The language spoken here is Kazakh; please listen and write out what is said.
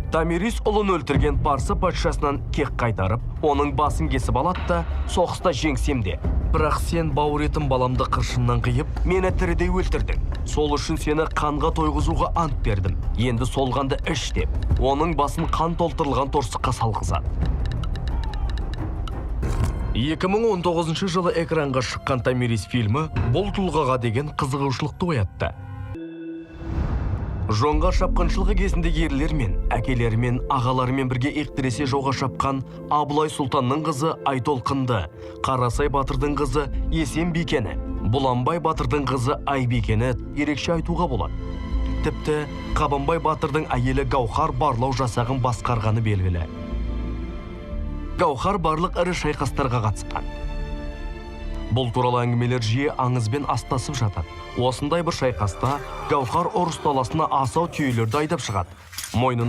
Томирис ұлын өлтірген парсы патшасынан кек қайтарып, оның басын кесіп алады да, соғыста жеңсем де, бірақ сен бауыр етім баламды қыршыннан қиып, мені тірідей өлтірдің. Сол үшін сені қанға тойғызуға ант бердім. Енді сол қанды іш деп, оның басын қан толтырылған торсыққа салғызады. 2019 жылы экранға шыққан «Томирис» фильмі бұл тұлғаға деген қызығушылықты оятты. Жоңғар шапқыншылығы кезінде ерлермен, әкелерімен, ағаларымен бірге иық тіресе жауға шапқан Абылай сұлтанның қызы Айтолқынды, Қарасай батырдың қызы Есен бикені, Бұланбай батырдың қызы Айбикені ерекше айтуға болады. Тіпті Қабанбай батырдың әйелі Гауһар барлау жасағын басқарғаны белгілі. Гауһар барлық ірі шайқастарға қатысқан. Бұл туралы әңгімелер жиі аңызбен астасып жатады. Осындай бір шайқаста Гауһар ұрыс даласына асау түйелерді айдап шығады. Мойнына